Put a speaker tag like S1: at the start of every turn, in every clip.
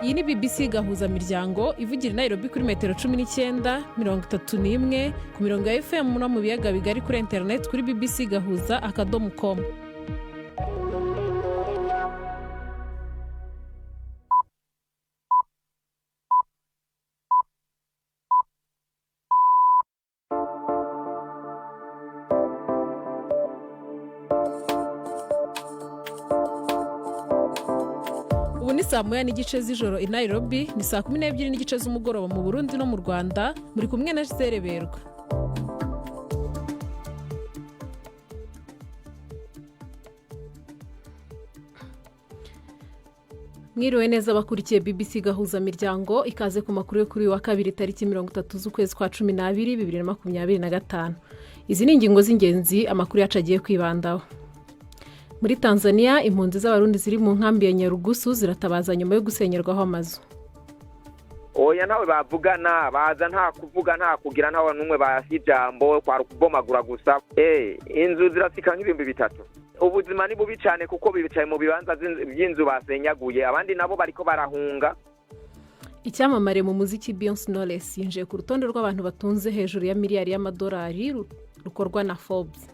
S1: Iyi ni BBC Gahuza Miryango ivugira i Nairobi kuri metero 19, 31, ku mirongo ya FM no mu biyaga bigari, kuri interineti kuri bbcgahuza.com. Ubu ni saa 1:30 z'ijoro i Nairobi, ni saa 12:30 z'umugoroba mu Burundi no mu Rwanda. Muri kumwe na Gisele Berwa. Mwiriwe neza abakurikiye BBC Gahuza Miryango, ikaze ku makuru yo kuri uyu wa kabiri, tariki 30 z'ukwezi kwa 12 2025. Izi ni ingingo z'ingenzi amakuru yacu agiye kwibandaho. Muri Tanzania, impunzi z'Abarundi ziri mu nkambi ya Nyarugusu ziratabaza nyuma yo gusenyerwaho amazu.
S2: Oya, ntawe bavugana, baza nta kuvuga, nta kugira, ntawe n'umwe basi ijambo, kwari ukubomagura gusa. Inzu zirasika nk'3000. Ubuzima ni bubi cyane kuko bicaye mu bibanza by'inzu basenyaguye, abandi nabo bariko barahunga.
S1: Icyamamare mu muziki Beyonce Knowless yinjiye ku rutonde rw'abantu batunze hejuru ya miliyari y'amadolari rukorwa na Forbes.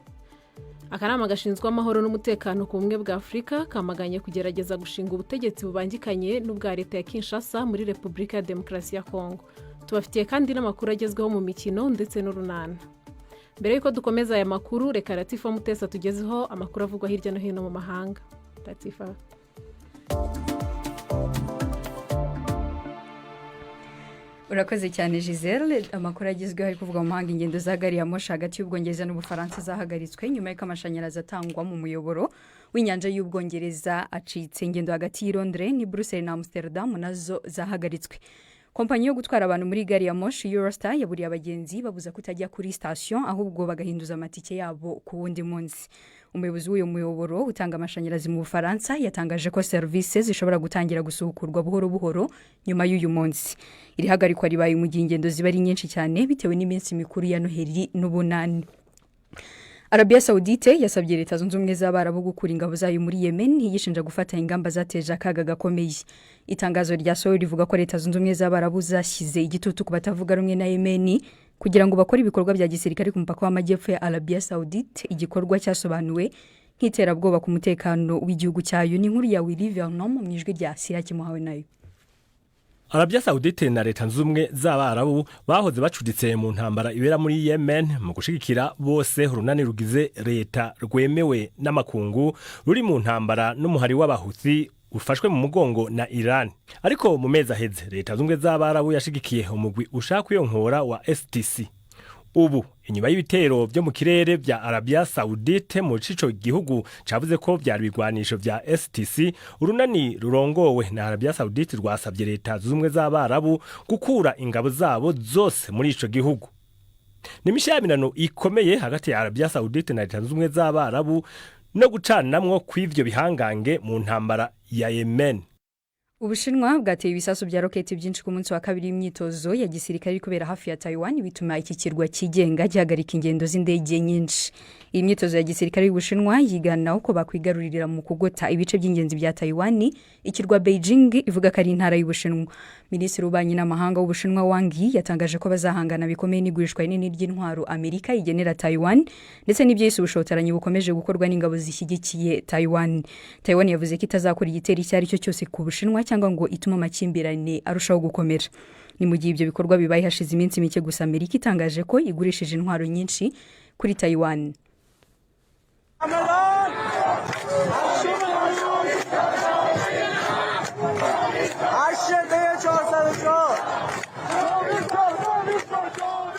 S1: Akanama gashinzwe amahoro n'umutekano ku Bumwe bwa Afurika kamaganye kugerageza gushinga ubutegetsi bubangikanye n'ubwa leta ya Kinshasa muri Repubulika ya Demokarasi ya Kongo. Tubafitiye kandi n'amakuru agezweho mu mikino ndetse n'urunana. Mbere y'uko dukomeza aya makuru, reka Latifa Mutesa tugezeho amakuru avugwa hirya no hino mu mahanga. Latifa.
S3: Urakoze cyane, Gisele. Amakuru agezweho ari kuvuga mu mahanga: ingendo za gari ya moshi hagati y'Ubwongereza n'Ubufaransa zahagaritswe nyuma y'uko amashanyarazi atangwa mu muyoboro w'inyanja y'Ubwongereza acitse. Ingendo hagati y'i Londres ni Bruxelles na Amsterdam nazo zahagaritswe. Kompanyi yo gutwara abantu muri gari ya moshi Eurostar yaburiye abagenzi, babuza kutajya kuri sitasiyo, ahubwo bagahinduza amatike yabo ku wundi munsi. Umuyobozi w'uyu muyoboro utanga amashanyarazi mu Bufaransa yatangaje ko serivisi zishobora gutangira gusubukurwa buhoro buhoro nyuma y'uyu munsi. Iri hagarikwa ribaye mu gihe ingendo ziba ari nyinshi cyane bitewe n'iminsi mikuru ya Noheli n'Ubunani. Arabia Saudite yasabye Leta Zunze Ubumwe z'Abarabu gukura ingabo zayo muri Yemen, yishinja gufata ingamba zateje akaga gakomeye. Itangazo ryasohowe rivuga ko Leta Zunze Ubumwe z'Abarabu zashyize igitutu ku batavuga rumwe na Yemen kugira ngo bakore ibikorwa bya gisirikare ku mupaka w'amajyepfo ya Arabia Saudite, igikorwa cyasobanuwe nk'iterabwoba ku mutekano w'igihugu cyayo. Ni inkuru ya Willy Vernon mu ijwi rya Siraki Muhawe nayo.
S4: Arabia Saudite na Leta Zunze z'Abarabu bahoze bacuditse mu ntambara ibera muri Yemen, mu gushigikira bose urunani rugize leta rwemewe n'amakungu ruri mu ntambara n'umuhari w'Abahuthi ufashwe mu mugongo na Iran. Ariko mu mezi aheze, Leta Zunze z'Abarabu yashigikiye umugwi ushaka kwiyonkora wa STC. Ubu inyuma y'ibitero byo mu kirere vya Arabia Saudite mu cico gihugu cavuze ko vyari ibigwanisho vya STC, urunani rurongowe na Arabia Saudite rwasabye Leta Zunze z'Abarabu gukura ingabo zabo zose muri ico gihugu. Ni imishamirano ikomeye hagati ya Arabia Saudite na Leta Zunze z'Abarabu no gucanamwo kw'ivyo bihangange mu ntambara ya Yemen.
S3: Ubushinwa bwateye ibisasu bya roketi byinshi ku munsi wa kabiri w'imyitozo ya gisirikare iri kubera hafi ya Taiwan, bituma iki kirwa cyigenga gihagarika ingendo z'indege nyinshi. Iyi myitozo ya gisirikare y'Ubushinwa yigana uko bakwigarurira mu kugota ibice by'ingenzi bya Taiwan, ikirwa Beijing ivuga ko ari intara y'Ubushinwa. Minisitiri w'Ububanyi n'Amahanga w'Ubushinwa Wang Yi yatangaje ko bazahangana bikomeye n'igurishwa rinini ry'intwaro Amerika igenera Taiwan, ndetse n'iby'isi ubushotoranyi bukomeje gukorwa n'ingabo zishyigikiye Taiwan. Taiwan yavuze ko itazakora igitero icyo ari cyo cyose ku Bushinwa cyangwa ngo itume amakimbirane arushaho gukomera. Ni mu gihe ibyo bikorwa bibaye hashize iminsi mike gusa Amerika itangaje ko igurishije intwaro nyinshi kuri Taiwan.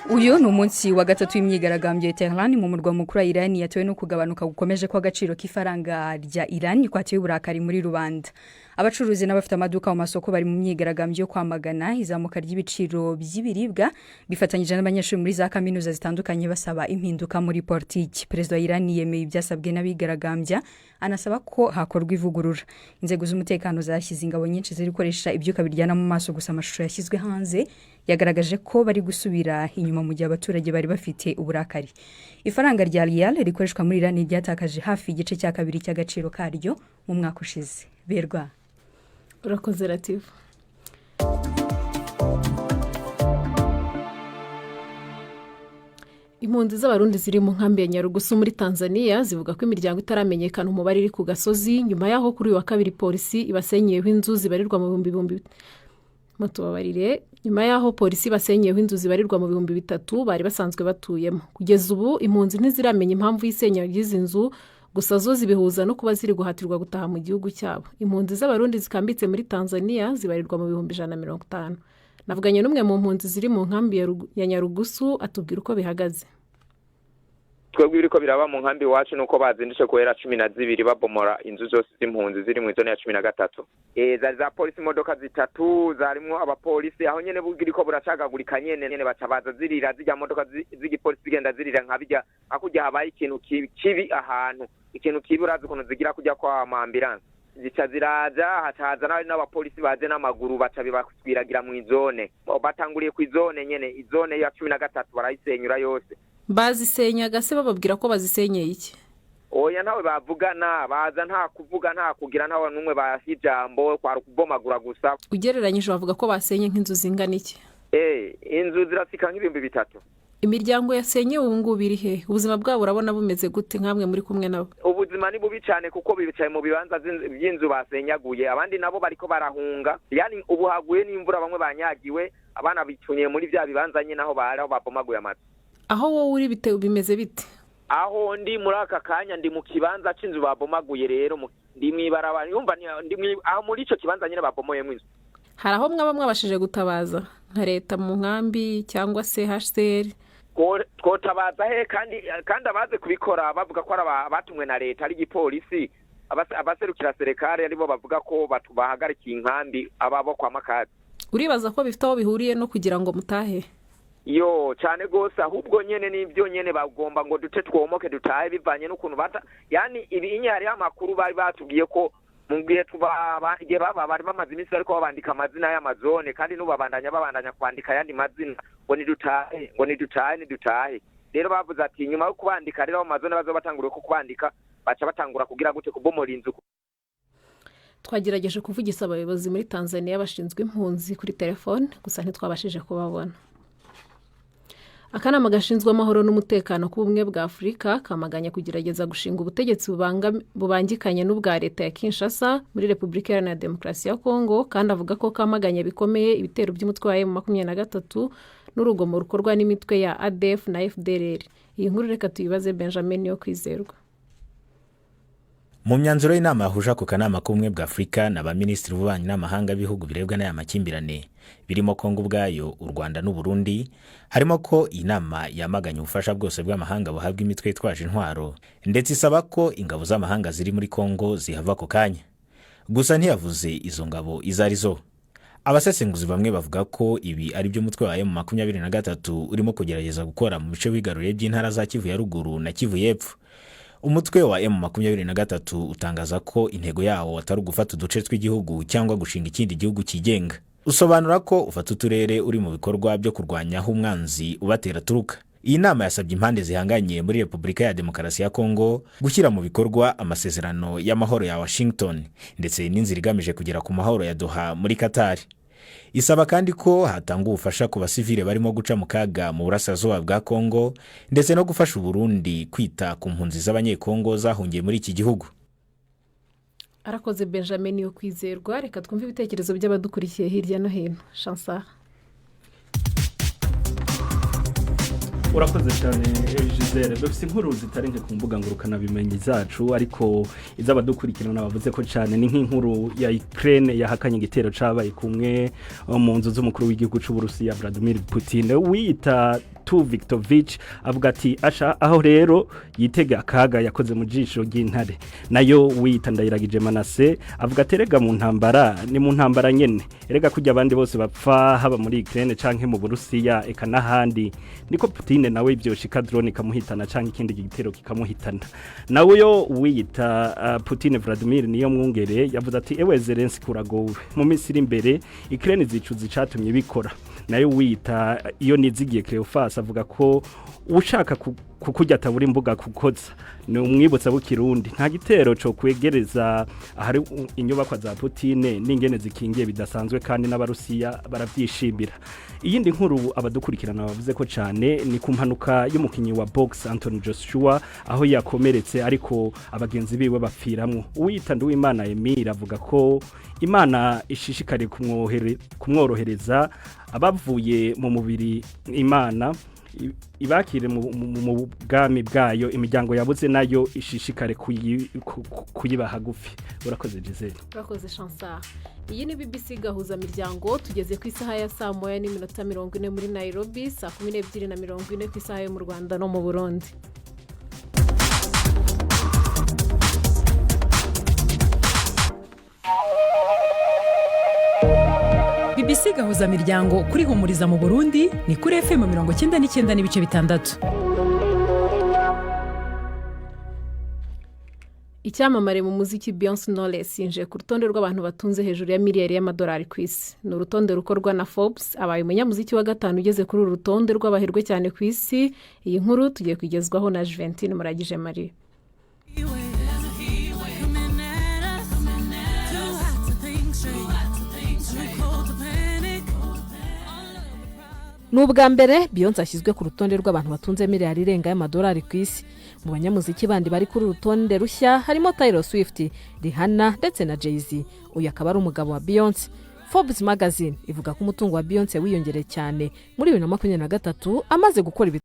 S3: Uyu ni umunsi wa gatatu w'imyigaragambyo ya Tehran mu murwa mukuru wa Iran, yatewe no kugabanuka gukomeje kw'agaciro k'ifaranga rya Iran kwateye uburakari muri rubanda. Abacuruzi n'abafite amaduka mu masoko bari mu myigaragambyo yo kwamagana izamuka ry'ibiciro by'ibiribwa, bifatanyije n'abanyeshuri muri za kaminuza zitandukanye basaba impinduka muri politiki. Perezida wa Iran yemeye ibyasabwe n'abigaragambya, anasaba ko hakorwa ivugurura. Inzego z'umutekano zashyize ingabo nyinshi ziri gukoresha ibyuka biryana mu maso, gusa amashusho yashyizwe hanze yagaragaje ko bari gusubira inyuma mu gihe abaturage bari bafite uburakari. Ifaranga rya riyal rikoreshwa muri Iran ryatakaje hafi igice cya kabiri cy'agaciro karyo mu mwaka ushize. Berwa.
S1: Urakoze, Latifa. Impunzi z'Abarundi ziri mu nkambi ya Nyarugusu muri Tanzania zivuga ko imiryango itaramenyekana umubare iri ku gasozi, nyuma y'aho kuri uyu wa kabiri polisi ibasenyeyeho inzu zibarirwa mu bihumbi bihumbi, mutubabarire, nyuma y'aho polisi ibasenyeyeho inzu zibarirwa mu 3000 bari basanzwe batuyemo. Kugeza ubu impunzi ntiziramenya impamvu y'isenya ry'izi nzu, gusa zo zibihuza no kuba ziri guhatirwa gutaha mu gihugu cyabo. Impunzi z'Abarundi zikambitse muri Tanzania zibarirwa mu 150,000. Navuganye n'umwe mu mpunzi ziri mu nkambi ya Nyarugusu, atubwira uko bihagaze.
S2: Twebwe ibiriko biraba mu nkambi iwacu nuko bazindutse guhera 12 babomora inzu zose z'impunzi ziri mu zone ya 13. Zari za polisi, imodoka zitatu zarimwo abapolisi. Aho nyene bugiriko buracagagurika nyene baca baza zirira zirya modoka z'igipolisi, zigenda zirira nka bijya hakurya habaye ikintu kibi ahantu, ikintu kibi, urazi ukuntu zigira kujya kwa ambulance, zica ziraza, hacaza n'abapolisi baje n'amaguru, baca bibaswiragira mu izone. Batanguriye ku izone nyene, izone ya 13 barayisenyura yose.
S1: Bazisenyaga se bababwira ko bazisenyeye iki?
S2: Oya, ntawe bavugana, baza nta kuvuga, nta kugira, ntawe n'umwe baha ijambo, kwari ukubomagura gusa.
S1: Ugereranyije bavuga ko basenye nk'inzu zingana iki?
S2: Inzu zirasika nk'3000.
S1: Imiryango yasenyewe ubu ngubu iri he? Ubuzima bwabo urabona bumeze gute nk'amwe muri kumwe nabo?
S2: Ubuzima ni bubi cyane, kuko bicaye mu bibanza by'inzu basenyaguye, abandi nabo bariko barahunga. Yani ubu haguye n'imvura, bamwe banyagiwe, abana bicunye muri bya bibanza nyine aho bari, aho babomaguye amazu.
S1: Aho wowe uri bimeze bite?
S2: Aho ndi muri aka kanya, ndi mu kibanza c'inzu babomaguye. Rero ndi mw'ibarabara, yumva ndi aho muri ico kibanza nyine babomoyemo inzu.
S1: Hari aho mwaba mwabashije gutabaza nka leta mu nkambi cyangwa se HCR?
S2: Twotabaza he? Kandi abaze kubikora bavuga ko ari abatumwe na leta, ari igipolisi, abaserukira serikali aribo bavuga ko bahagarikiye inkambi ababo kwa makazi.
S1: Uribaza ko bifite aho bihuriye no kugira ngo mutahe?
S2: Yo, cyane gose. Ahubwo nyene nibyo nyene bagomba ngo dute twomoke dutahe, bivanye n'ukuntu bata yani ibi inye. Hariho amakuru bari batubwiye ko mu gihe igihe baba bari bamaze iminsi bariko babandika amazina y'amazone, kandi n'ubu babandanya kwandika ayandi mazina ngo nidutahe, ngo nidutahe, nidutahe. Rero bavuze ati nyuma yo kubandika rero amazone bazoba batanguriye ko kubandika, baca batangura kugira gute? Kubomora inzu.
S1: Twagerageje kuvugisa abayobozi muri Tanzania bashinzwe impunzi kuri telefone, gusa ntitwabashije kubabona. Akanama gashinzwe amahoro n'umutekano k'Ubumwe bwa Afurika kamaganya kugerageza gushinga ubutegetsi bubangikanye n'ubwa leta ya Kinshasa muri Repubulika Iharanira Demokarasi ya Kongo, kandi avuga ko kamaganye bikomeye ibitero by'umutwe wa M23 n'urugomo rukorwa n'imitwe ya ADF na FDLR. Iyi nkuru reka tuyibaze Benjamin yo kwizerwa.
S5: Mu myanzuro y'inama yahuje ako kanama k'Ubumwe bwa Afurika na ba minisitiri b'ububanyi n'amahanga b'ibihugu birebwa n'aya makimbirane, birimo Kongo ubwayo, u Rwanda n'u Burundi, harimo ko iyi nama yamaganye ubufasha bwose bw'amahanga buhabwa imitwe yitwaje intwaro, ndetse isaba ko ingabo z'amahanga ziri muri Kongo zihava ako kanya. Gusa ntiyavuze izo ngabo izo ari zo. Abasesenguzi bamwe bavuga ko ibi ari byo umutwe wa M23 urimo kugerageza gukora mu bice wigaruriye by'intara za Kivu ya Ruguru na Kivu y'Epfo. Umutwe wa M23 utangaza ko intego yawo atari ugufata uduce tw'igihugu cyangwa gushinga ikindi gihugu cyigenga. Usobanura ko ufata uturere uri mu bikorwa byo kurwanya aho umwanzi ubatera aturuka. Iyi nama yasabye impande zihanganye muri Repubulika ya Demokarasi ya Kongo gushyira mu bikorwa amasezerano y'amahoro ya Washington ndetse n'inzira igamije kugera ku mahoro ya Doha muri Qatar. Isaba kandi ko hatangwa ubufasha ku basivile barimo guca mu kaga mu burasirazuba bwa Kongo, ndetse no gufasha Uburundi kwita ku mpunzi z'Abanyekongo zahungiye muri iki gihugu.
S1: Arakoze Benjamin yo kwizerwa. Reka twumve ibitekerezo by'abadukurikiye hirya no hino. Shansa.
S6: Urakoze cyane Gisele. Dufite inkuru zitari nke ku mbuga ngurukanabumenyi zacu, ariko iz'abadukurikirana bavuze ko cyane ni nk'inkuru ya Ukraine yahakanye igitero cabaye kumwe mu nzu z'umukuru w'igihugu cy'Uburusiya Vladimir Putin. Wiyita Tu Victovich avuga ati asha aho rero yitega akaga yakoze mu jisho ry'intare. Nayo wiyita Ndayiragije Manase avuga ati erega mu ntambara ni mu ntambara nyene, erega kujya abandi bose bapfa haba muri Ukraine canke mu Burusiya eka n'ahandi, niko Putin nawe ibyoshika drone ikamuhitana canke ikindi gitero kikamuhitana. Nawe yo wiyita Putin Vladimir niyo mwungere yavuze ati ewe Zelensky uragowe, mu minsi iri imbere Ukraine zicuza icatumye bikora. Nayo wiyita iyo nizigiye Cleophas avuga ko ushaka Kuko ujya atabura imbuga kukoza ni umwibutsa w'ikirundi, nta gitero cyo kwegereza ahari inyubakwa za Putine n'ingene zikingiye bidasanzwe, kandi n'Abarusiya barabyishimira. Iyindi nkuru abadukurikirana bavuze ko cyane ni ku mpanuka y'umukinnyi wa box Anthony Joshua, aho yakomeretse ariko abagenzi biwe bapfiramwo. Uwita Nduwimana Emile avuga ko Imana ishishikariye kumworohereza abavuye mu mubiri, Imana ibakire mu bwami bwayo, imiryango yabuze nayo ishishikare kuyiba hagufi. Urakoze, Gisele.
S1: Urakoze, Chansar. Iyi ni BBC Gahuza Miryango. Tugeze ku isaha ya 1:40 muri Nairobi, 12:40 ku isaha yo mu Rwanda no mu Burundi.
S7: BBC Gahuza Miryango kuri Humuriza mu Burundi ni kuri FM 99.6.
S1: Icyamamare mu muziki Beyonce Knowless yinjiye ku rutonde rw'abantu batunze hejuru ya miliyari y'amadolari ku isi. Ni urutonde rukorwa na Forbes. Abaye umunyamuziki wa gatanu ugeze kuri uru rutonde rw'abaherwe cyane ku isi. Iyi nkuru tugiye kugezwaho na Juventine Muragije Marie.
S8: Ni ubwa mbere Beyonce ashyizwe ku rutonde rw'abantu batunze miliyari irenga y'amadolari ku isi. Mu banyamuziki bandi bari kuri uru rutonde rushya harimo Taylor Swift, Rihanna ndetse na Jay-Z, uyu akaba ari umugabo wa Beyonce. Forbes Magazine ivuga ko umutungo wa Beyonce wiyongereye cyane muri 2023 amaze gukora ibi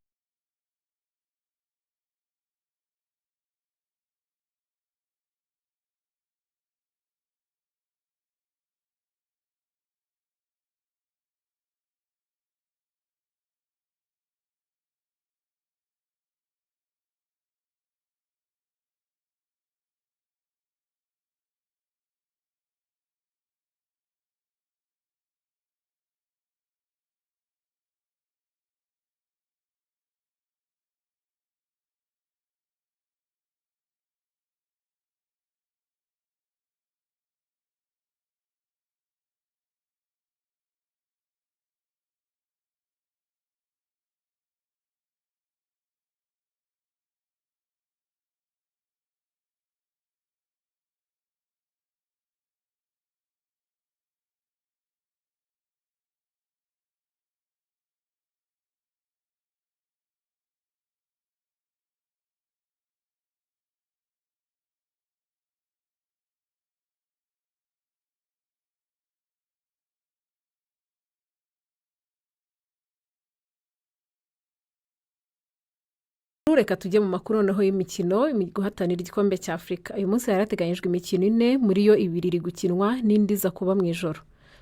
S1: Reka tujye mu makuru noneho y'imikino. Guhatanira igikombe cya Afurika, uyu munsi hari hateganyijwe imikino ine, muri yo ibiri iri gukinwa n'indi iza kuba mu ijoro.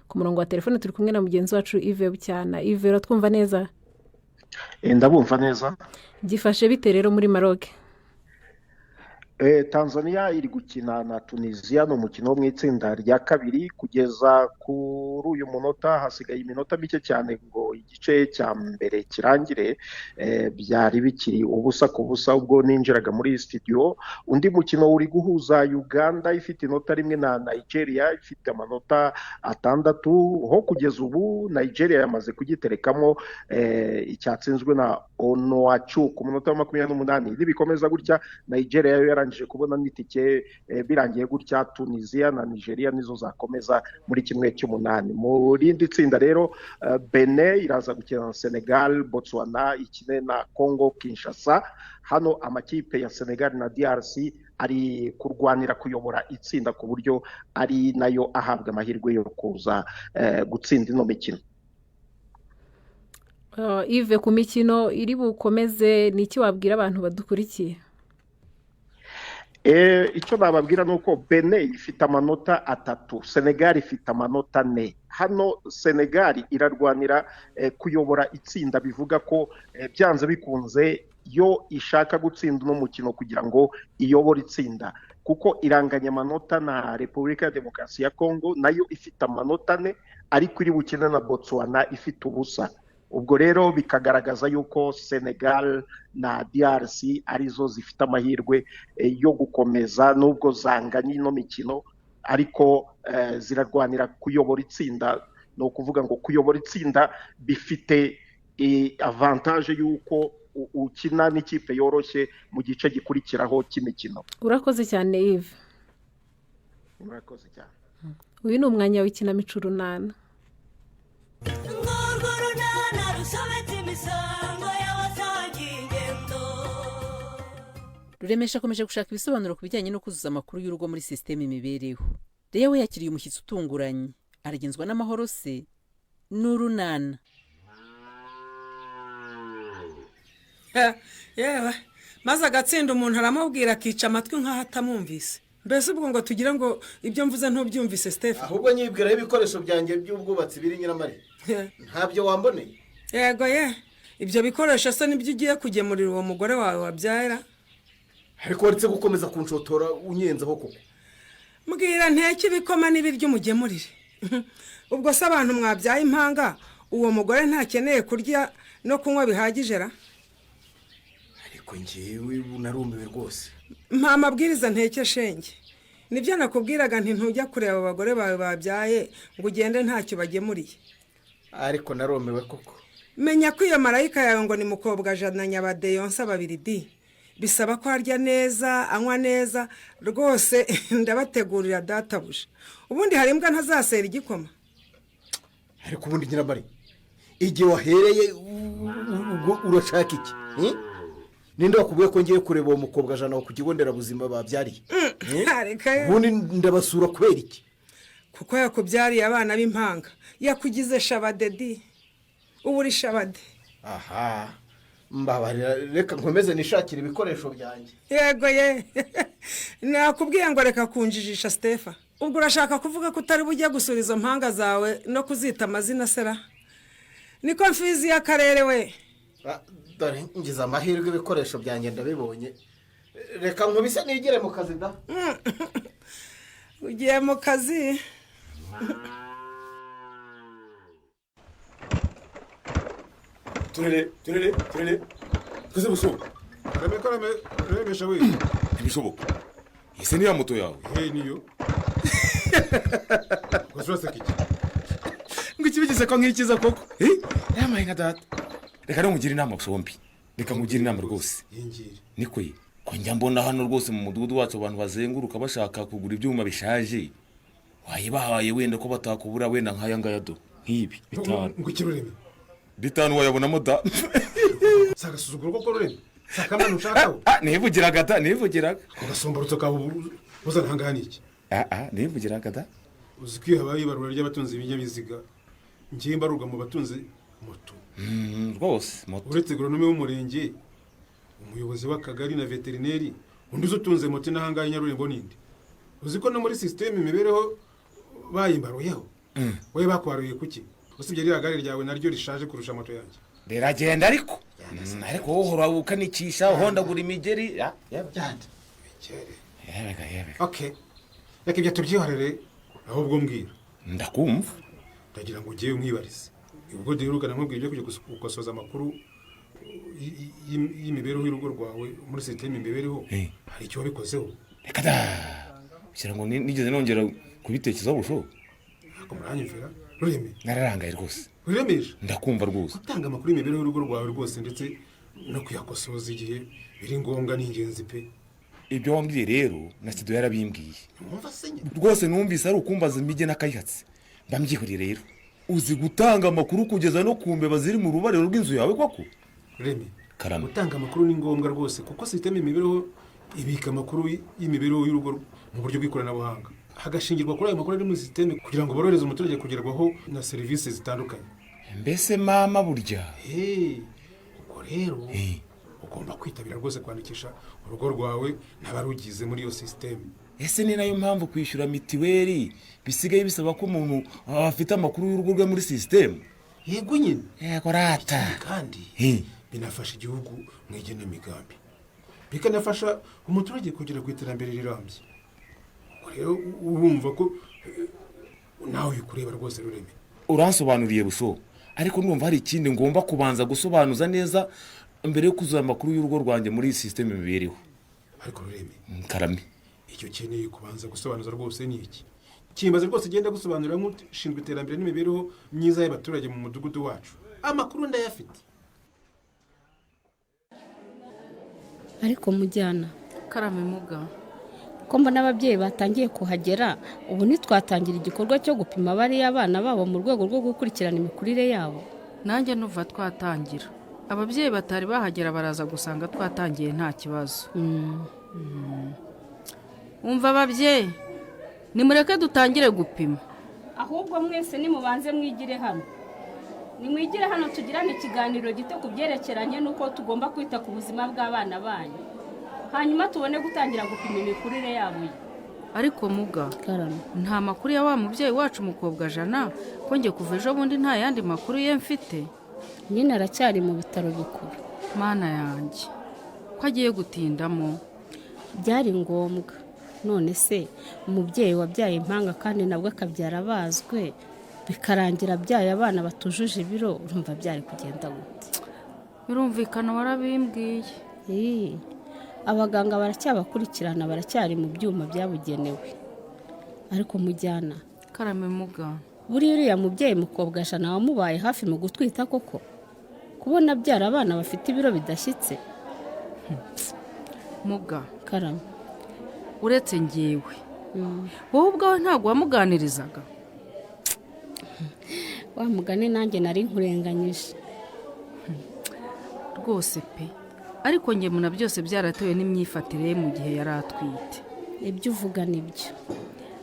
S1: Ku murongo wa telefone turi kumwe na mugenzi wacu Yves Bucyana. Yves, uratwumva neza?
S9: Ndabumva neza.
S1: Gifashe bite rero muri Maroc?
S9: Tanzania iri gukina na Tunisia, ni umukino wo mu itsinda rya kabiri. Kugeza kuri uyu munota hasigaye iminota mike cyane ngo igice cya mbere kirangire. Byari bikiri 0-0 ubwo ninjiraga muri studio. Undi mukino uri guhuza Uganda ifite inota rimwe na Nigeria ifite amanota 6, ho kugeza ubu Nigeria yamaze kugiterekamo icyatsinzwe na Onuachu ku munota wa 28. Nibikomeza gutya, Nigeria yo yarangije kubona n'itike. Birangiye gutya, Tunisia na Nigeria nizo zakomeza muri 1/8. Mu rindi tsinda rero, Benin iraza gukina na Senegal, Botswana ikine na Congo Kinshasa. Hano amakipe ya Senegal na DRC ari kurwanira kuyobora itsinda, ku buryo ari nayo ahabwa amahirwe yo kuza gutsinda ino mikino.
S1: Yves, ku mikino iri bukomeze, ni iki wabwira abantu badukurikiye?
S9: Icyo nababwira ni uko Benin ifite amanota 3, Senegal ifite amanota 4. Hano Senegal irarwanira kuyobora itsinda, bivuga ko byanze bikunze yo ishaka gutsinda uno mukino kugira ngo iyobore itsinda, kuko iranganya amanota na Repubulika ya Demokarasi ya Kongo nayo ifite amanota 4, ariko iri bukine na Botswana ifite 0. Ubwo rero bikagaragaza yuko Senegal na DRC arizo zifite amahirwe yo gukomeza, nubwo zanganye ino mikino, ariko zirarwanira kuyobora itsinda. Ni ukuvuga ngo kuyobora itsinda bifite avantage yuko ukina n'ikipe yoroshye mu gice gikurikiraho cy'imikino.
S1: Urakoze cyane, Yves.
S9: Murakoze cyane.
S1: Uyu ni umwanya w'ikinamico Urunana.
S10: Urwo runana rusobetse imisango y'abasangiye ingendo.
S11: Ruremesha akomeje gushaka ibisobanuro ku bijyanye no kuzuza amakuru y'urugo muri sisiteme Imibereho. Reya we yakiriye umushyitsi utunguranye, aragenzwa n'amahoro se n'urunana.
S12: Yewe, maze agatsinda umuntu aramubwira akica amatwi nk'aho atamwumvise. Mbese ubwo ngo tugire ngo ibyo mvuze ntubyumvise, Stephen?
S13: Ahubwo nyibwiraho ibikoresho byanjye by'ubwubatsi biri, Nyiramari, ntabyo wamboneye.
S12: Yego ye, ibyo bikoresho se nibyo ugiye kugemurira uwo mugore wawe wabyara?
S13: Ariko waretse gukomeza kunshotora unyenzaho koko?
S12: Mbwira nteke ibikoma n'ibiryo umugemurire. Ubwo se abantu mwabyaye impanga, uwo mugore ntakeneye kurya no kunywa bihagije ra?
S13: Ariko ngewe narumiwe rwose.
S12: Mpa amabwiriza nteke shenge. Nibyo nakubwiraga nti ntujya kureba abagore bawe babyaye ngo ugende ntacyo bagemuriye.
S13: Ariko narumiwe koko.
S12: Menya ko iyo marayika yawe ngo ni mukobwa jana nyabadeyonsa babiri di, bisaba ko arya neza, anywa neza rwose. Ndabategurira databuja. Ubundi hari imbwa ntazasera igikoma.
S13: Ariko ubundi Nyiramari, igihe wahereye ubwo urashaka iki? Ninde wakubwiye ko ngiye kureba uwo mukobwa jana ku kigo nderabuzima babyariye?
S12: Reka ye.
S13: Ubundi ndabasura kubera iki?
S12: Kuko yakubyariye abana b'impanga, yakugize shabade di, ubu uri shabade.
S13: Aha, mbabarira, reka nkomeze nishakire ibikoresho byanjye.
S12: Yego ye, nakubwiye ngo reka kunjijisha, Stefa. Ubwo urashaka kuvuga ko utari bujye gusura izo mpanga zawe no kuzita amazina sera? Niko mfizi y'akarere we.
S13: Ah, dore ngize amahirwe ibikoresho byanjye ndabibonye. Reka nkubise nigere mu kazi da.
S12: Ugiye mu kazi.
S14: Turere, turere, turere, twese bushoboka.
S15: Karame, karame, Ruremesha we.
S14: Ntibishoboka, ese niya moto yawe?
S15: He, niyo. Gusa uraseka iki?
S14: Ngo ikibigize ko nkikiza koko. Eh, yamaye nka data. Reka rero nkugire inama zombi, reka nkugire inama rwose.
S15: Yinjira.
S14: Niko ye, ko njya mbona hano rwose mu mudugudu wacu abantu bazenguruka bashaka kugura ibyuma bishaje, wayibahaye wenda ko batakubura wenda nk'aya ngaya do, nk'ibi bitanu.
S15: Ngo iki, Rureme?
S14: Bitanu wayabonamo da.
S15: Si agasuzuguro koko, Rureme? Si akamana ushakaho?
S14: Ah, nivugiraga da, nivugiraga.
S15: Ako gasomborotso kawe uzana ahangaha ni iki?
S14: Ah ah, nivugiraga da.
S15: Uzi ko iyo habaye ibarura ry'abatunze ibinyabiziga, ngiye mbarurwa mu batunze moto?
S14: Rwose moto.
S15: Uretse goronome w'umurenge, umuyobozi w'akagari na veterineri, undi uzi utunze moto n'ahangaha i Nyarurembo ninde? Uzi ko no muri sisiteme Imibereho bayimbaruyeho? Wowe bakwaruye kuki, usibye ririya gare ryawe naryo rishaje kurusha moto yanjye?
S14: Riragenda ariko. Ariko wowe uhora ukanikisha, uhondagura imigeri. Ah, yewe. Yebega, yebega.
S15: Okay, reka ibyo tubyihorere. Ahubwo mbwira.
S14: Ndakumva.
S15: Ndagira ngo ugiye umwibarize. Ubwo duherukana nkubwira ibyo kujya gukosoza amakuru y'imibereho y'urugo rwawe muri sisiteme Imibereho, hari icyo wabikozeho?
S14: Reka da, kugira ngo nigeze nongera kubitekerezaho busho.
S15: Ariko muranyumvira, Rureme?
S14: Nararangaye rwose.
S15: Ruremesha.
S14: Ndakumva rwose.
S15: Gutanga amakuru y'imibereho y'urugo rwawe rwose, ndetse no kuyakosoza igihe biri ngombwa, ni ingenzi pe.
S14: Ibyo wambwiye rero na Sido yarabimbwiye.
S15: Wumva se nyine?
S14: Rwose numvise ari ukumbaza imijyi n'akayihatse, mba mbyihoreye rero. Uzi gutanga amakuru kugeza no ku mbeba ziri mu rubariro rw'inzu yawe koko?
S15: Rureme.
S14: Karame.
S15: Gutanga amakuru ni ngombwa rwose, kuko sisiteme Imibereho ibika amakuru y'imibereho y'urugo mu buryo bw'ikoranabuhanga, hagashingirwa kuri ayo makuru ari muri sisiteme kugira ngo borohereze umuturage kugerwaho na serivisi zitandukanye.
S14: Mbese mama burya.
S15: Hey, ubwo rero ugomba kwitabira rwose kwandikisha urugo rwawe n'abarugize muri iyo sisiteme.
S14: Ese ni nayo mpamvu kwishyura mitiweli bisigaye bisaba ko umuntu afite amakuru y'urugo rwe muri sisitemu?
S15: Yego nyine.
S14: Yego rata.
S15: Ikindi kandi binafasha igihugu mu igenamigambi, bikanafasha umuturage kugera ku iterambere rirambye. Ubwo rero urumva ko nawe bikureba rwose, Rureme.
S14: Uransobanuriye busho, ariko ndumva hari ikindi ngomba kubanza gusobanuza neza mbere yo kuzuza amakuru y'urugo rwanjye muri sisiteme Imibereho.
S15: Ariko Rureme.
S14: Karame.
S15: Icyo ukeneye kubanza gusobanuza rwose ni iki? Kimbaze rwose, ugenda gusobanurira nk'ushinzwe iterambere n'imibereho myiza y'abaturage mu mudugudu wacu. Amakuru ndayafite.
S16: Ariko mujyana.
S17: Karame muga.
S16: Ko mbona ababyeyi batangiye kuhagera, ubu ntitwatangira igikorwa cyo gupima bariya abana babo mu rwego rwo gukurikirana imikurire yabo?
S17: Nanjye nuva twatangira. Ababyeyi batari bahagera baraza gusanga twatangiye nta kibazo. Umva ababyeyi, nimureke dutangire gupima.
S16: Ahubwo mwese nimubanze mwigire hano, nimwigire hano tugirane ikiganiro gito ku byerekeranye n'uko tugomba kwita ku buzima bw'abana banyu, hanyuma tubone gutangira gupima imikurire yabo.
S17: Ariko muga, nta makuru ya wa mubyeyi wacu umukobwa Jana, ko njye kuva ejo bundi nta yandi makuru ye mfite?
S16: Nyine aracyari mu bitaro bikuru.
S17: Mana yanjye, ko agiye gutindamo?
S16: Byari ngombwa. None se umubyeyi wabyaye impanga kandi nabwo akabyara abazwe, bikarangira abyaye abana batujuje ibiro, urumva byari kugenda gute?
S17: Birumvikana, warabimbwiye.
S16: Abaganga baracyabakurikirana, baracyari mu byuma byabugenewe. Ariko mujyana.
S17: Karame muga.
S16: Buriya uriya mubyeyi mukobwa Jana wamubaye hafi mu gutwita koko, kubona abyara abana bafite ibiro bidashyitse.
S17: Muga.
S16: Karame.
S17: Uretse ngewe, wowe ubwawe ntabwo wamuganirizaga?
S16: Wa mugani nanjye nari nkurenganyije.
S17: Rwose pe, ariko njye muna byose byaratewe n'imyifatire ye mu gihe yari atwite.
S16: Ibyo uvuga nibyo.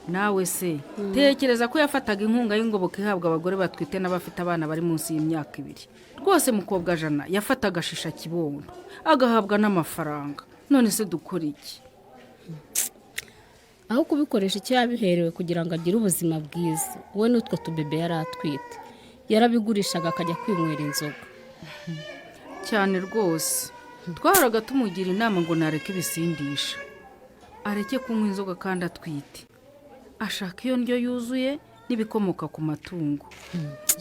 S17: Nawe se tekereza ko yafataga inkunga y'ingoboka ihabwa abagore batwite n'abafite abana bari munsi y'imyaka 2. Rwose mukobwa Jana yafataga shisha kibondo agahabwa n'amafaranga. None se dukora iki?
S16: Aho kubikoresha icyo yabiherewe kugira ngo agire ubuzima bwiza, we n'utwo tubebe yari atwite, yarabigurishaga akajya kwinywera inzoga.
S17: Cyane rwose, twahoraga tumugira inama ngo nareke ibisindisha, areke kunywa inzoga kandi atwite, ashaka iyo ndyo yuzuye n'ibikomoka ku matungo,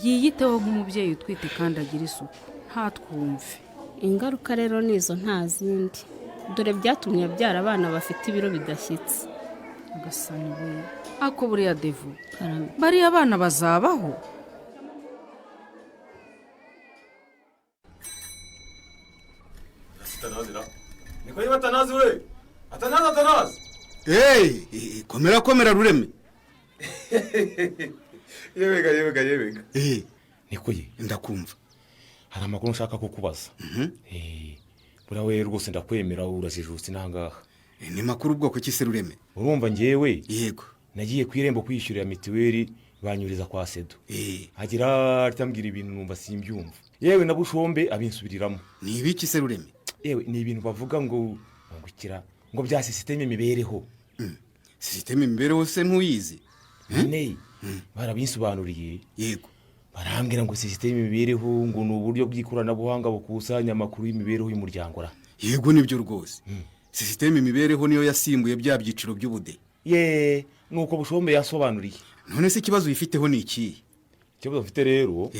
S17: yiyiteho nk'umubyeyi utwite kandi agira isuku, ntatwumve.
S16: Ingaruka rero ni izo nta zindi. Dore byatumye abyara abana bafite ibiro bidashyitse.
S17: Agasani we, ako buriya devu, bariya abana bazabaho?
S14: Niko yiba Atanazi we. Atanazi, Atanazi.
S18: Hey, komera komera Rureme.
S14: Yebega yebega yebega. Niko ye,
S18: ndakumva.
S14: Hari amakuru nshaka kukubaza. Buriya we rwose ndakwemera, urajijutse n'ahangaha.
S18: Ni makuru ubwoko ki se Rureme?
S14: Urumva ngewe?
S18: Yego.
S14: Nagiye ku irembo kwishyurira mituweli banyuriza kwa Sedo. Agira atambwira ibintu numva simbyumva. Yewe na Bushombe abinsubiriramo.
S18: Ni ibiki se Rureme?
S14: Yewe ni ibintu bavuga ngo ngukira ngo bya sisiteme imibereho.
S18: Sisiteme imibereho se ntuyizi?
S14: Ne. Barabinsobanuriye.
S18: Yego.
S14: Barambwira ngo sisiteme imibereho ngo ni uburyo bw'ikoranabuhanga bukusanya amakuru y'imibereho y'umuryango ra.
S18: Yego nibyo rwose. Sisiteme imibereho niyo yasimbuye bya byiciro by'ubudehe.
S14: Ye, nuko Bushombe yasobanuriye.
S18: None se ikibazo uyifiteho ni iki?
S14: Ikibazo mfite rero,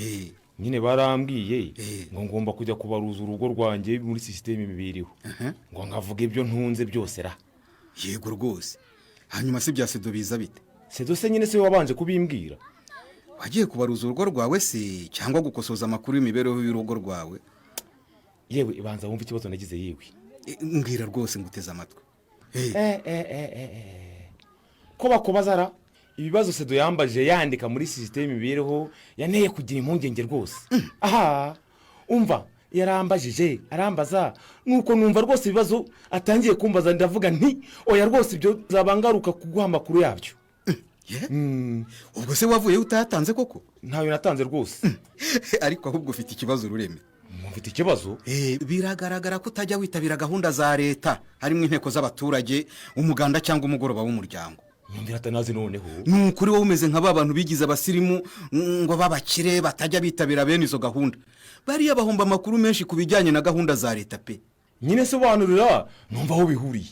S14: nyine barambwiye ngo ngomba kujya kubaruza urugo rwanjye muri sisiteme imibereho, ngo nkavuga ibyo ntunze byose ra.
S18: Yego rwose. Hanyuma se bya Sedo biza bite?
S14: Sedo se nyine se wabanje kubimbwira.
S18: Wagiye kubaruza urugo rwawe se cyangwa gukosoza amakuru y'imibereho y'urugo rwawe?
S14: Yewe ibanza wumva ikibazo nagize yewe.
S18: Mbwira rwose nguteze amatwi.
S14: Ko bakubazara ibibazo Sedo yambaje yandika muri sisiteme imibereho yaneye kugira impungenge rwose. Aha umva yarambajije arambaza, nuko numva rwose ibibazo atangiye kumbaza ndavuga nti oya rwose ibyo zabangaruka kuguha amakuru yabyo.
S18: Ubwo se wavuye utayatanze koko?
S14: Ntayo natanze rwose.
S18: Ariko ahubwo ufite ikibazo Rureme.
S14: Mufite ikibazo?
S18: Biragaragara ko utajya witabira gahunda za leta, harimo inteko z'abaturage, umuganda cyangwa umugoroba w'umuryango.
S14: Nyumvira Atanazi noneho.
S18: Ni ukuri wowe umeze nka ba bantu bigize abasirimu ngo babakire batajya bitabira bene izo gahunda. Bariya bahomba amakuru menshi ku bijyanye na gahunda za leta pe.
S14: Nyine sobanurira numva aho bihuriye.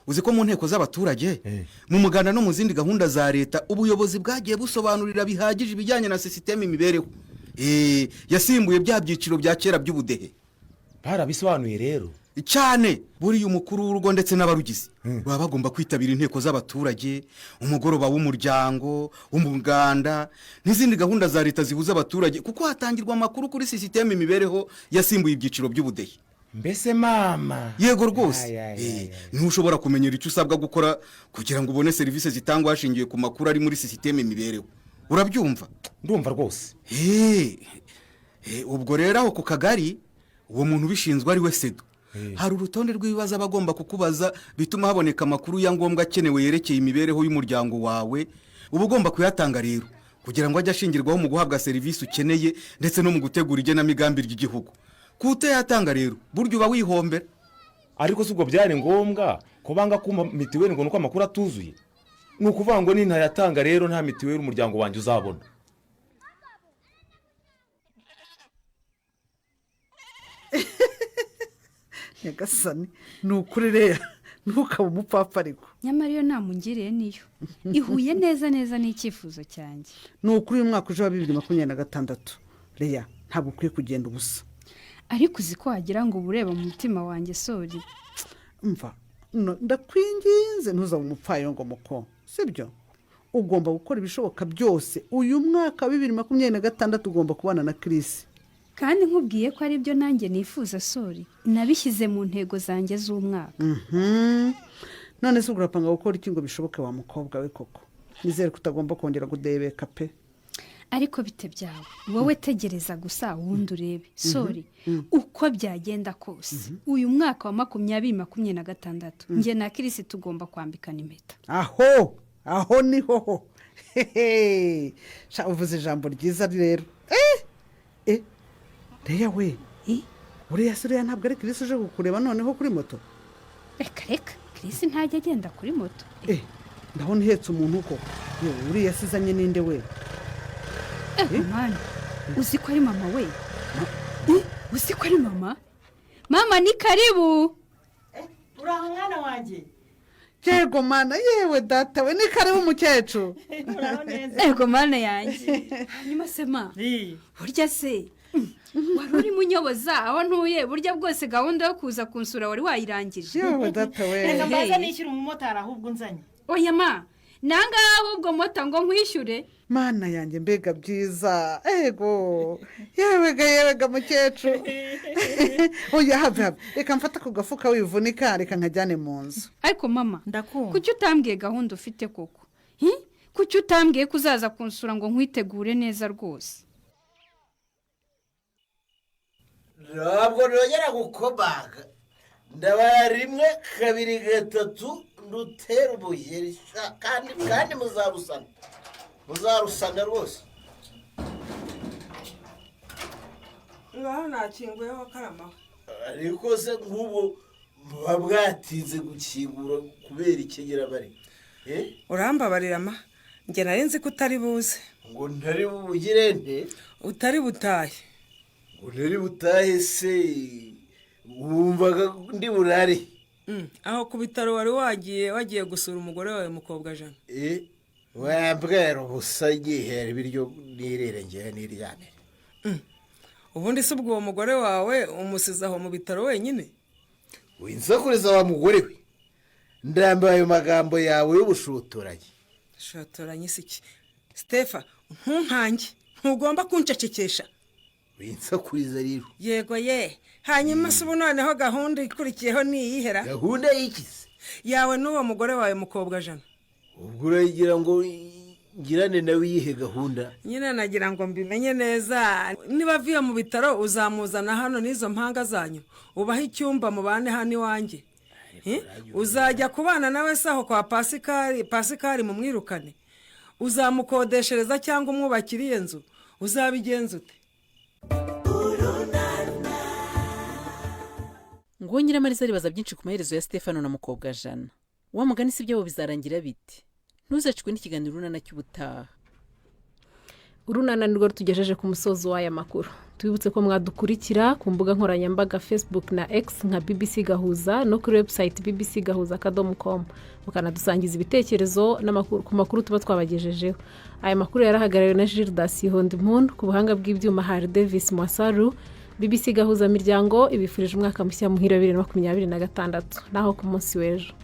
S18: Uzi ko mu nteko z'abaturage, mu muganda no mu zindi gahunda za leta, ubuyobozi bwagiye busobanurira bihagije ibijyanye na sisiteme imibereho. Yasimbuye bya byiciro bya kera by'ubudehe.
S14: Barabisobanuye rero
S18: cyane. Buriya umukuru w'urugo ndetse n'abarugize baba bagomba kwitabira inteko z'abaturage, umugoroba w'umuryango, umuganda n'izindi gahunda za leta zihuza abaturage, kuko hatangirwa amakuru kuri sisiteme imibereho yasimbuye ibyiciro by'ubudehe.
S14: Mbese mama?
S18: Yego rwose. Niho ushobora kumenyera icyo usabwa gukora kugira ngo ubone serivisi zitangwa hashingiwe ku makuru ari muri sisiteme imibereho. Urabyumva?
S14: Ndumva rwose.
S18: Ubwo rero aho ku kagari, uwo muntu ubishinzwe ari we SEDO, hari urutonde rw'ibibazo aba agomba kukubaza bituma haboneka amakuru ya ngombwa akenewe yerekeye imibereho y'umuryango wawe. Uba ugomba kuyatanga rero kugira ngo ajye ashingirwaho mu guhabwa serivisi ukeneye, ndetse no mu gutegura igenamigambi ry'igihugu. Kutayatanga rero, burya uba wihombera.
S14: Ariko si ubwo byari ngombwa ko banga kumpa mitiweli ngo nuko amakuru atuzuye? Ni ukuvuga ngo nintayatanga rero, nta mitiweli umuryango wanjye uzabona?
S19: Nyagasani, ni ukuri rero, ntukabe umupfapfa ariko.
S3: Nyamara iyo nama ungiriye niyo ihuye neza neza n'icyifuzo cyanjye.
S19: Ni ukuri, uyu mwaka uje wa 2026, Leya, ntabwo ukwiye kugenda ubusa.
S3: Ariko uzi ko wagira ngo uba ureba mu mutima wanjye, Sori?
S19: Mva, ndakwinginze, ntuzabe umupfayongo muko, sibyo? Ugomba gukora ibishoboka byose, uyu mwaka wa 2026 ugomba kubana na Kirisi.
S3: Kandi nkubwiye ko aribyo nanjye nifuza, Sori, nabishyize mu ntego zanjye z'umwaka.
S19: None se ubwo urapanga gukora iki ngo bishoboke, wa mukobwa we koko? Nizere ko utagomba kongera kudebeka pe.
S3: Ariko bite byawe, wowe tegereza gusa ubundi urebe, Sori. Uko byagenda kose, uyu mwaka wa 2026, njye na Kirisi tugomba kwambikana impeta.
S19: Aho aho niho ho. Hehe. Sha, uvuze ijambo ryiza rero. Eh, Leya we, uriya se, uriya ntabwo ari Kirisi uje kukureba noneho kuri moto?
S3: Reka reka, Kirisi ntajya agenda kuri moto.
S19: Eh, ndabona uhetse umuntu koko. Yewe, uriya asizanye ninde we?
S3: Eh, mani, uzi ko ari mama we? Uzi ko ari mama? Mama, ni karibu.
S20: Uraho mwana wanjye?
S19: Yego mana, yewe data we, ni karibu umukecuru.
S20: Uraho neza?
S3: Ego mana yanjye. Hanyuma se ma, burya se wari urimo unyoboza aho ntuye? Burya bwose gahunda yo kuza kunsura wari wayirangije?
S19: Yewe data we.
S20: Reka mbaza nishyura umumotari ahubwo unzanye.
S3: Oya ma, nangaha ahubwo moto ngo nkwishyure.
S19: Mana yanjye, mbega byiza! Ego, yewega yewega mukecuru. Oya, have have, reka mfate ako gafuka wivunika, reka nkajyane mu nzu.
S3: Ariko mama,
S20: Ndakumva.
S3: kuki utambwiye gahunda ufite koko? Hi? Kuki utambwiye ko uzaza kunsura ngo nkwitegure neza rwose?
S13: Ntabwo nongera gukomanga. Ndabara rimwe, kabiri, gatatu, ndutera umugeri sha, kandi muzarusana, muzarusana rwose.
S12: Ngaho nakinguyeho karamaho.
S13: Ariko se nk'ubu muba mwatinze gukingura kubera iki, Nyirabari? Eh?
S12: Urambabarira ma, njye nari nzi ko utari buze.
S13: Ngo ntari bubugire nte?
S12: Utari butahe.
S13: Ngo ntari butahe se, wumvaga ndi burare?
S12: Aho ku bitaro wari wagiye gusura umugore wawe mukobwa jana.
S13: Eh, wambwira ubusa, nyihera ibiryo nirire, ngewe niryamire.
S12: Ubundi se ubwo uwo mugore wawe umusize aho mu bitaro wenyine?
S13: Winsakuriza wa mugore we, ndambaye ayo magambo yawe y'ubushotoranyi.
S12: Shotoranye si iki, Sitefa? Ntunkange, ntugomba kuncecekesha.
S13: Winsakuriza rero.
S12: Yego ye. Hanyuma se ubu noneho gahunda ikurikiyeho ni iyihera?
S13: Gahunda y'ikize?
S12: Yawe n'uwo mugore wawe mukobwa jana.
S13: Ubwo uragira ngo ngirane nawe iyihe gahunda?
S12: Nyine nagira ngo mbimenye neza. Niba avuye mu bitaro, uzamuzana hano n'izo mpanga zanyu, ubahe icyumba mubane hano iwanjye? Eh? Uzajya kubana nawe se aho kwa Pasikari? Pasikari mumwirukane? Uzamukodeshereza cyangwa umwubakire nzu? Uzabigenza ute?
S11: Ngo Nyiramariza aribaza byinshi ku maherezo ya Stefano na mukobwa jana. Wa mugani si ibyabo bizarangira bite? Ntuzacikwe n'ikiganiro Urunana cy'ubutaha.
S1: Urunana nirwo rutugejeje ku musozo w'aya makuru. Tubibutse ko mwadukurikira ku mbuga nkoranyambaga Facebook na X nka BBC Gahuza, no kuri website bbcgahuza.com, mukanadusangiza ibitekerezo n'amakuru ku makuru tuba twabagejejeho. Aya makuru yarahagarariwe na Gildas Hondimpundu, ku buhanga bw'ibyuma hari Davis Mwasaru. BBC Gahuza Miryango ibifurije umwaka mushya muhire wa 2026. Naho ku munsi w'ejo.